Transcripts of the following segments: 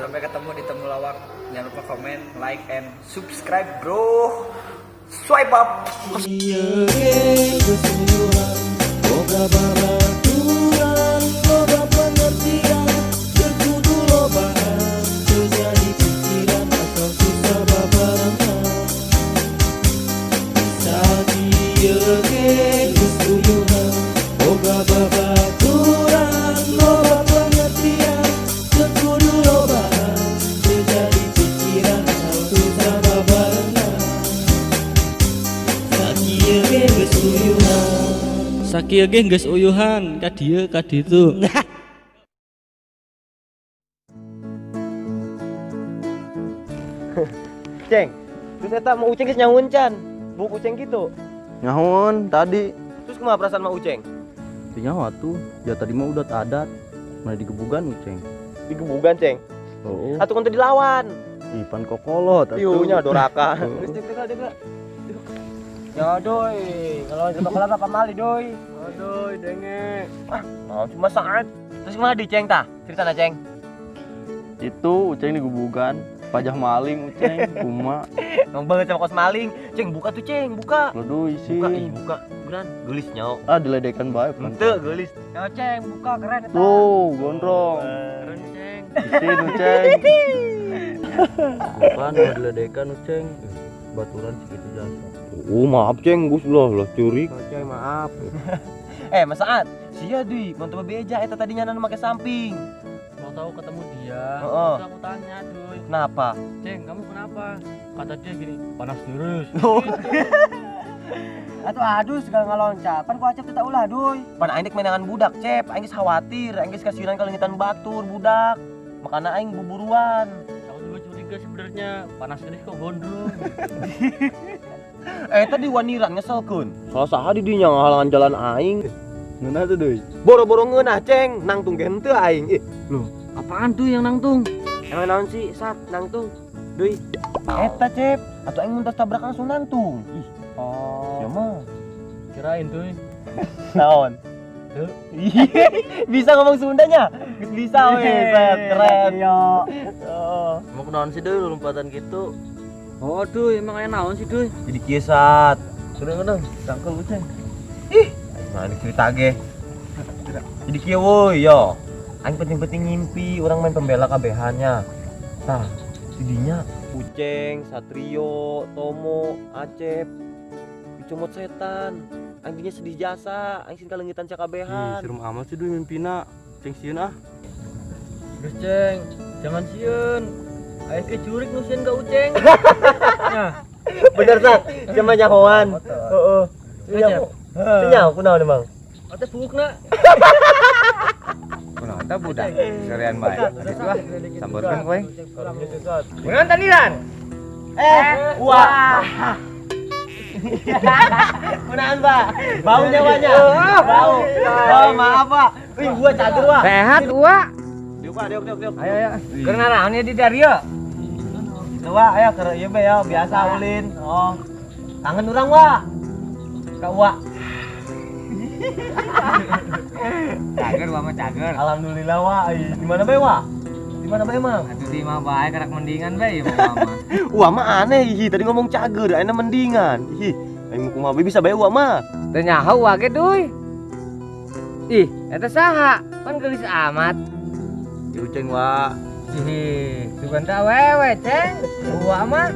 Sampai ketemu di Temulawak. Jangan lupa komen, like, and subscribe, bro. Swipe up. Ieu ge geus uyuhan, boga babaturan loba pengertian, teu kudu lobaan, teu jadi pikiran asal susah babarengan. Sakieu ge geus uyuhan, boga babaturan loba pengertian, teu kudu lobaan, teu jadi pikiran asal susah babarengan. Sakieu ge geus uyuhan. Sakieu ge geus uyuhan ka dieu ka ditu. Ceng, terus eta mau Uceng geus nyahueun can. Buuk Uceng gitu. Nyahoan tadi. Terus kumaha perasaan Ma Uceng? Teu nyaho atuh. Ya tadi mah udah adat. Mana digebugan Uceng. Digebugan, Ceng. Oh. Atuh kan teu dilawan. Ih, pan kokolot atuh. Ieu nya doraka. Heeh. Geus deg deg. Ya doi, kalau jatuh kelapa pamali doi. Aduh, denge. Ah, mau cuma saat. Terus kumaha di Ceng tah? Ceritana Ceng. Itu Uceng digebugan, pajah maling Uceng, kuma. Ngomong banget sama kos maling. Ceng, buka tuh Ceng, buka. Leduh isi. Buka, ih, buka. Geran, geulis nyaho. Ah, diledekan bae pan. Henteu geulis. Ya, Ceng, buka keren eta. Tuh, gondrong. Keren, Ceng. Isin Uceng. Bukan, mau diledekan Uceng. Baturan segitu jasa. Oh, maaf Ceng, gus lah lah curi. Ceng, maaf. Mas Saat, sia deui, mun teu bebeja eta tadi nyana nu make samping. Mau tahu ketemu dia, Heeh. terus aku tanya, Duy. Kenapa? Ceng, kamu kenapa? Kata dia gini, panas terus. Atuh aduh segala ngaloncat. Pan ku Acep teu ulah duy. Pan aing dek menangan budak, Cep. Aing geus khawatir, aing geus kasihan kalengitan batur budak. Makana aing buburuan. Aku juga curiga sebenarnya, panas terus kok gondrong. Tadi waniran ngeselkeun. Salah saha di dinya ngahalangan jalan aing. Ngeunah tuh, Duy. Boro-boro ngeunah, Ceng. Nangtung ge henteu aing. Ih, Apaan tuh yang nangtung? Emang naon sih, Sat, nangtung? Duy. Eta, Cep. Atuh aing mun tas tabrak langsung nangtung. Ih, Oh, ya mah. kirain tuh. Naon? Tuh. Bisa ngomong Sundanya? Geus bisa we, Sat. Keren. Iya. Oh. Mau kenaon sih, Duy, lompatan gitu. Oh, Duy, emang aya naon sih, Duy? Jadi kieu, Sat. Sudah ngeunah, tangkel Uceng. Ih, mana cerita ge. Jadi kieu woi, yo. Aing penting-penting ngimpi orang main pembela kabehannya. Tah, didinya Uceng, Satrio, Tomo, Acep dicomot setan. Anjingnya sedih jasa, aing sing kalengitan Ih, cakabehan. serem amat sih Duy mimpina. Ceng sieun ah. Terus, Ceng, jangan sieun. Aya ke jurik nu sieun ka Uceng. Nah, Bener Sat, cuma nyahoan. Heeh. Acep. Senyaho kunaon emang? Ate buukna. Kunaon tah budak? Sorean bae. Gitu lah. Sambarkeun kowe. Kunaon taniran? Wah. Kunaon, Pak? Bau nyawanya. Bau. Oh, maaf, Pak. Wih, gua cager, Pak. Sehat gua. Diuk, Pak, diuk, diuk, diuk. Ayo ayo. Keur naraon di dieu? Itu, Wak, ayo keur ieu be ya, biasa ulin. Oh. Kangen urang, Wak. Ka Wak. Cager gua mah cager. Alhamdulillah, Wak. Ih, di mana bae, Wak? Di mana bae, Mang? Atuh di mah bae karak mendingan bae ieu mah. Wah mah aneh, ih, tadi ngomong cager, ayeuna mendingan. Ih, aing kumaha bae bisa bae Wak mah. Teu nyaho wa ge duy. Ih, eta saha? Pan geulis amat. Ya Uceng, Wak. Ih, sugan teh awewe, Ceng. Gua mah.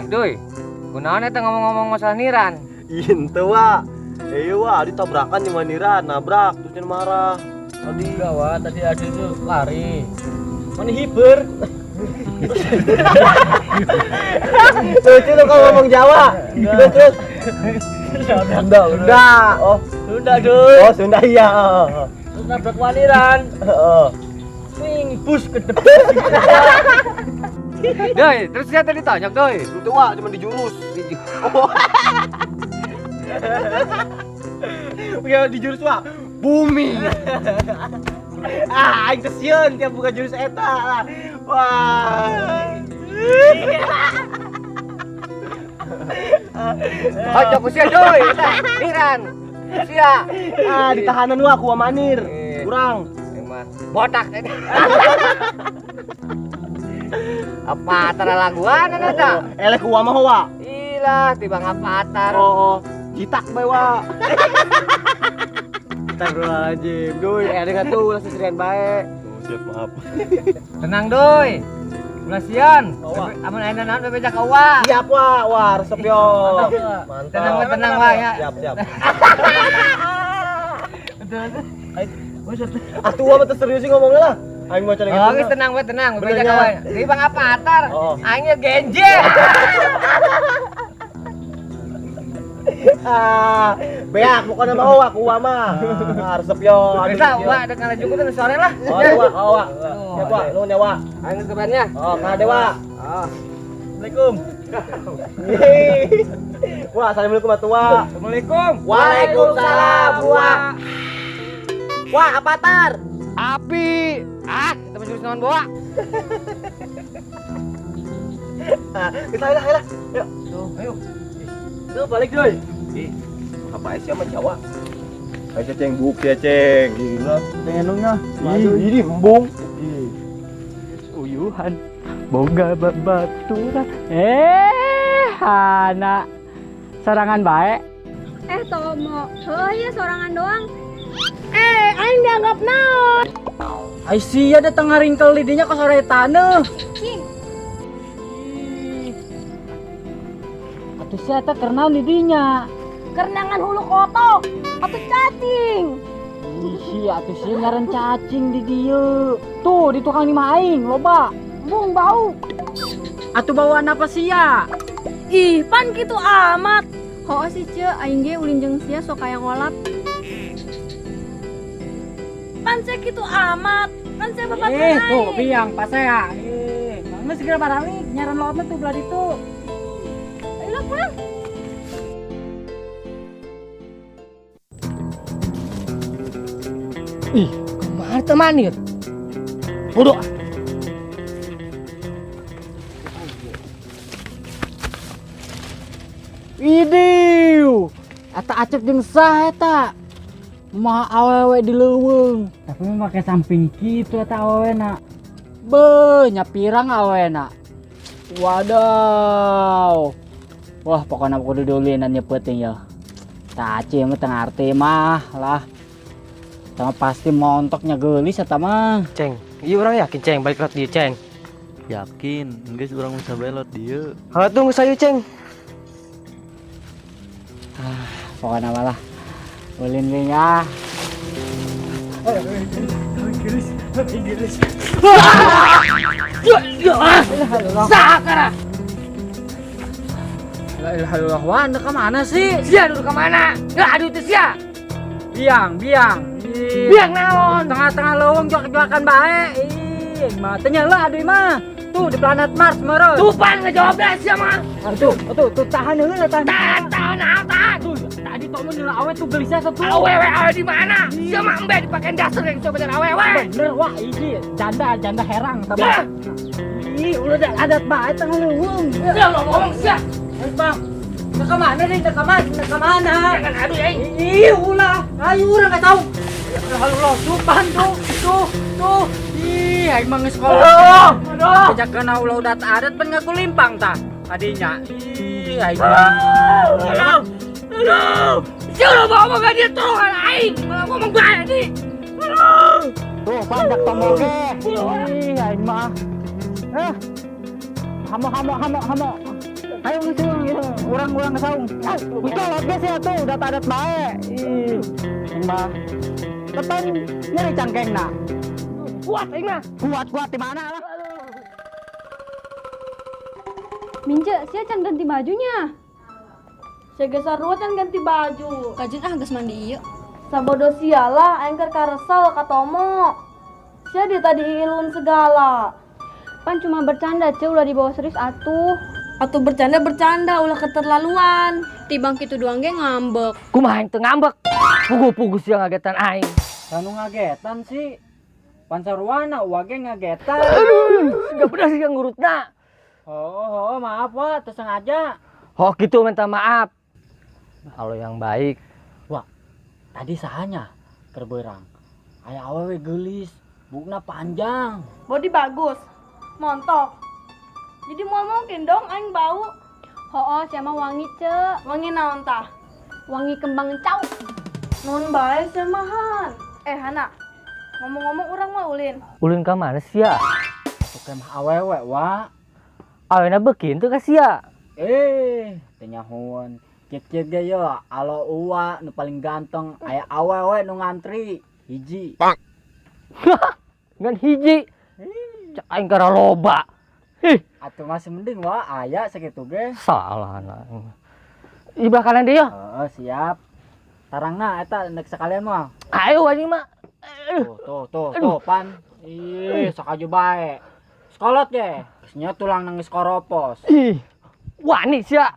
Duy. Kunaon eta ngomong-ngomong masalah niran? Ih, henteu, Wak. Wak, adi tabrakan jeung Niran, nabrak terus dia marah. Tadi Enggak, Wak, tadi Adi itu lari. Mana hiber? Lucu tuh kalau ngomong Jawa. Terus terus. Sunda, Sunda. Oh, Sunda, Duy. oh Sunda iya. Terus nabrak waniran. Heeh. Wing bus ke depan. Duy, terus dia tadi tonyok, Duy. Itu Wak, cuma dijurus. Oh. Ya dijurus Wak. Booming. Ah, aing kesieun tiap buka jurus eta. Wah. Hojok usia, Duy. Niran. Usia. Ah, ditahanan Wak ku Manir. Kurang. Emang botak. Avatar laguan eta. Eleh ku Wa mah Wa. Ilah tibang Avatar. Oh, jitak bae Wa. Astagfirullahaladzim, Duy, ada nggak tuh ulah seserian bae. Oh, siap, maaf. Tenang, Duy. Ulah sieun. Amun aya naon bebeja ka Wa. Siap, Wa. Wah, resep yo. Mantap. Tenang, tenang, Wa ya. Siap, siap. Betul. Atuh Wa mah teu serius sih ngomongnya lah. Aing mau cari. Oh, geus tenang we, tenang. Bebeja ka Wa. Tibang Avatar. Aing genje. Ah, beak pokoknya mah Wa ku Wa mah. Resep yo. Bisa Wa ada ngalajukeun teh sore lah. Oh, Wa, oh, Wa. Siap, Wa. Nuhun ya, Wa. Aing kebannya. Oh, ka dewa. Oh. Assalamualaikum. Wah, assalamualaikum atuh, Wa. Assalamualaikum. Waalaikumsalam, Wa. Wah, Avatar. Api. Ah, kita menjurus naon bawa. Kita lah, lah. Yuk. Tuh, ayo. Tuh balik, Joy. Ih, apa sih sama Jawa? Ayo ceng buk ya, ceng. Gila, ceng Ih, ini embung. Ih. Uyuhan boga babaturan. Hana. Sorangan bae. Tomo. Heuh ya sorangan doang. Aing dianggap naon? Ai sia datang ngaringkel di dinya ka sore taneuh. Cing. Atuh sia eta keur naon di dinya? Kerenangan hulu kotok atau cacing. Ih, atuh sia ngaran cacing di dieu. Tuh di tukang lima aing loba. Bung bau. Atuh bauan apa sia? Ih, pan kitu amat. Hooh sih ce, aing ge ulin jeung sia sok aya ngolap. Pan sia kitu amat. Pan sia bapak aing. Tuh biang pasea. Geus segera baralik nyaran lotna tuh belah ditu. Ayo pulang. Ih, kemana teman nih? Bodoh. Idiu, eta Acep jeung sah eta. Mah awewe di leuweung. Tapi mah make samping kitu eta awewena. Beuh, nya pirang awewena. Wadaw. Wah, pokoknya kudu diulinan nya peuting ya. Tah Acep mah teu ngarti mah lah. Sama pasti montoknya geulis eta mah. Ceng, ieu urang yakin Ceng balik lot dieu Ceng. Yakin, geus urang bisa belot dieu. Halo tunggu sayu Ceng. Ah, pokoknya malah ulin we nya. Inggris, Inggris. Sakara. La ilaha illallah, wah, anda kemana sih? Sia dulu kemana? Nggak aduh itu sia. Biang, biang. Biang naon? Tengah-tengah leuweung juak-juakan bae. Ih, mah teu nyala aduh mah. Tuh di planet Mars meureun. Tupan ngejawab dah sia mah. Tuh, tuh, tuh tahan heula tahan. Tahan, tahan, tahan, tahan. Tuh, tadi Tomo nyela awe tuh gelisah satu. Awewe awe di mana? Sia mah embe dipakein daster yang coba jadi awewe. Bener, wah ini janda, janda herang sama. Ih, udah adat bae tengah leuweung. Sia lo ngomong sia. Ayo, Bang. Ke mana nih? Ke mana? Ke mana? Jangan adu ya. Ih, ulah. Ayo urang enggak tahu. Allah, supan tuh, tuh, tuh. Ih, aing mah geus kolot. Aduh. Sejak kena ulah udah adat pan ngaku limpang tah. Tadinya. Ih, aing mah. Aduh. Aduh. Sia lo ngomong ka dia tolongan aing. Malah ngomong bae nih. Aduh. Tuh, pandak tomo ge. Ih, aing mah. Hamo hamo hamo hamo. Ayo ngusung gitu, urang-urang ke saung. Betul, geus ya tuh, udah adat bae. Ih, aing mah. Tepan nyeri cangkengna. Kuat aing mah. Kuat-kuat di mana lah. Minje, sia can ganti bajunya. Sia geus sarua can ganti baju. Kajeun ah geus mandi ieu. Sabodo sia lah aing keur karesel ka Tomo. Sia dia tadi iilun segala. Pan cuma bercanda, ce, ulah dibawa serius atuh. Atuh bercanda-bercanda ulah keterlaluan. Tibang kitu doang ge ngambek. Kumaha aing teu ngambek? Pugu-pugu sia ngagetan aing. Sanu ngagetan sih. Pansarwana wage ngagetan. Aduh, enggak bener sih ngurutna. Oh, oh, maaf Wak, tersengaja. Oh gitu minta maaf. Kalau yang baik. Wak, tadi sahanya kerberang. Aya awewe geulis, bukna panjang. Body bagus, montok. Jadi moal mungkin dong aing bau. Hooh, sia mah wangi, Ce. Wangi naon tah? Wangi kembang cau. Naon bae sia mah, Han. Eh, Hana. Ngomong-ngomong urang mah ulin. Ulin ka mana sia? Atuh kemah awewe, Wa. Awena beuki teu ka sia? Eh, teu nyahoan. Kieu-kieu ge yo, alo uwa nu paling ganteng aya awewe nu ngantri. Hiji. Ngan hiji. Cek aing gara loba. Ih, Atuh masih mending, Wa, aya sakitu ge. Salah na. Ih, bakalan deh ya. Heeh, siap. Tarangna eta nek sekalian mah. Ayo anjing mah. Tuh, tuh, tuh, tuh, pan. Ih, sok aja bae. Sekolot ge. Geus tulang nangis koropos. Ih. Wani sia.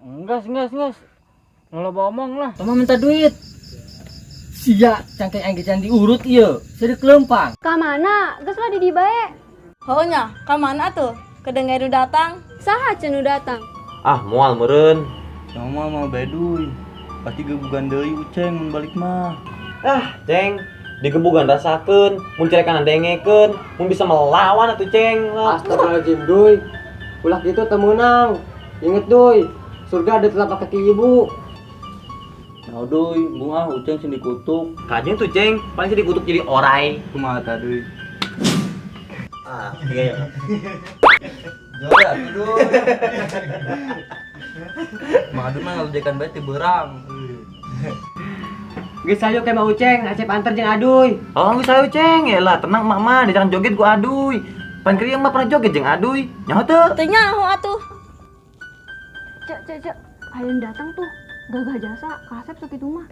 Enggak, enggak, enggak. Lo omong lah. Kamu minta duit. Sia, cangkeng aing ge can diurut ieu. Seudeuh leumpang. Ka mana? Geus lah di dieu bae. Heuh nya, ka mana tuh? Kedengar nu datang. Saha ce nu datang? Ah, moal meureun. Sama mah beduy. Pasti gebugan deui Uceng mun balik mah. Ah, Ceng, digebugan rasakeun, mun cerekan dengekeun, mun bisa melawan atuh, Ceng. Astagfirullahaladzim, Duy. Ulah gitu teu meunang. Inget, Duy, surga ada telapak kaki ibu. Nah, duy, bunga Uceng sing dikutuk. Kajeng tuh, Ceng, paling sih dikutuk jadi orai. Kumaha tah, Duy? Ah, iya ya. Joya atuh, Duy. Mah Aduy mah ngalejekan bae ti beurang. Geus ayo ke Mang Uceng, Acep anter jeung Aduy. Oh, geus ayo, Ceng. Ya lah, tenang mak mah, di joget gua Aduy. Pan yang mah pernah joget jeung Aduy. Nyaho teu? Teu nyaho atuh. Cek, cek, cek. Aya nu datang tuh. Gagah jasa, kasep sakitu mah.